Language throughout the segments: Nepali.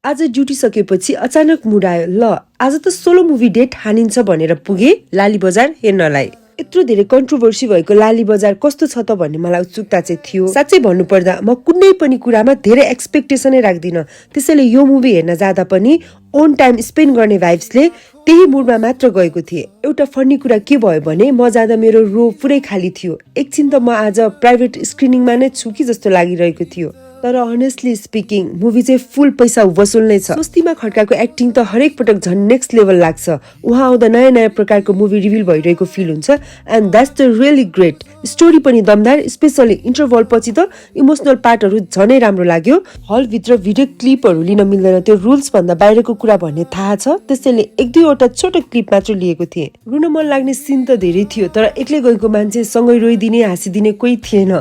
आज ड्युटी सकेपछि अचानक मुड आयो, ल आज त सोलो मुभी डेट हानिन्छ भनेर पुगे लाली बजार हेर्नलाई। यत्रो धेरै कन्ट्रोभर्सी भएको लाली बजार कस्तो छ त भन्ने मलाई उत्सुकता चाहिँ थियो। साँच्चै भन्नुपर्दा म कुनै पनि कुरामा धेरै एक्सपेक्टेसनै राख्दिनँ, त्यसैले यो मुभी हेर्न जाँदा पनि ओन टाइम स्पेन्ड गर्ने भाइब्सले त्यही मुडमा मात्र गएको थिएँ। एउटा फन्नी कुरा के भयो भने म जाँदा मेरो रो पुरै खाली थियो। एकछिन त म आज प्राइभेट स्क्रिनिङमा नै छु कि जस्तो लागिरहेको थियो। तर अनेस्टली स्पिकिङ मुभी चाहिँ फुल पैसा वसुल नै छ। स्वस्तिमा खड्काको एक्टिङ त हरेक पटक झन् नेक्स्ट लेभल लाग्छ। उहाँ आउँदा नयाँ नयाँ प्रकारको मुभी रिभिल भइरहेको फिल हुन्छ and that's the really great. Story पनि दमदार, स्पेसली इन्टरभल पछि त इमोसनल पार्टहरू झनै राम्रो लाग्यो। हलभित्र भिडियो क्लिपहरू लिन मिल्दैन, त्यो रुल्स भन्दा बाहिरको कुरा भन्ने थाहा छ, त्यसैले एक दुईवटा छोटो क्लिप मात्र लिएको थिएँ। रुन मन लाग्ने सिन त धेरै थियो, तर एक्लै गएको मान्छे सँगै रोइदिने हाँसिदिने कोही थिएन।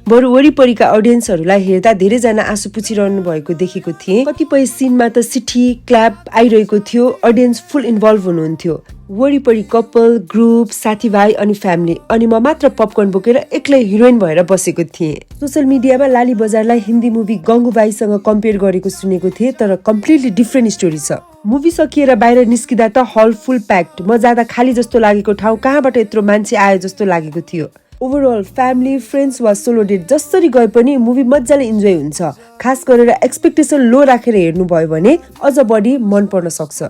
बरु वरिपरिका अडियन्सहरूलाई हेर्दा धेरैजना आँसु पुछिरहनु भएको देखेको थिएँ। कतिपय सिनमा त सिटी क्ल्याप आइरहेको थियो, अडियन्स फुल इन्भल्भ हुनुहुन्थ्यो। वरिपरि कपल, ग्रुप, साथीभाइ अनि फ्यामिली, अनि म मात्र पपकर्न बोकेर एक्लै हिरोइन भएर बसेको थिएँ। सोसियल मिडियामा लाली बजारलाई हिन्दी मुभी गङ्गुबाईसँग कम्पेयर गरेको सुनेको थिएँ, तर कम्प्लिटली डिफ्रेन्ट स्टोरी छ। मुभी सकिएर बाहिर निस्किँदा त हल फुल प्याक्ड। म जाँदा खाली जस्तो लागेको ठाउँ कहाँबाट यत्रो मान्छे आयो जस्तो लागेको थियो। ओभरअल फ्यामिली, फ्रेन्ड्स वा सोलो डेट जसरी गए पनि मुभी मजाले इन्जोय हुन्छ। खास गरेर एक्सपेक्टेसन लो राखेर हेर्नु भयो भने अझ बढी मन पर्न सक्छ।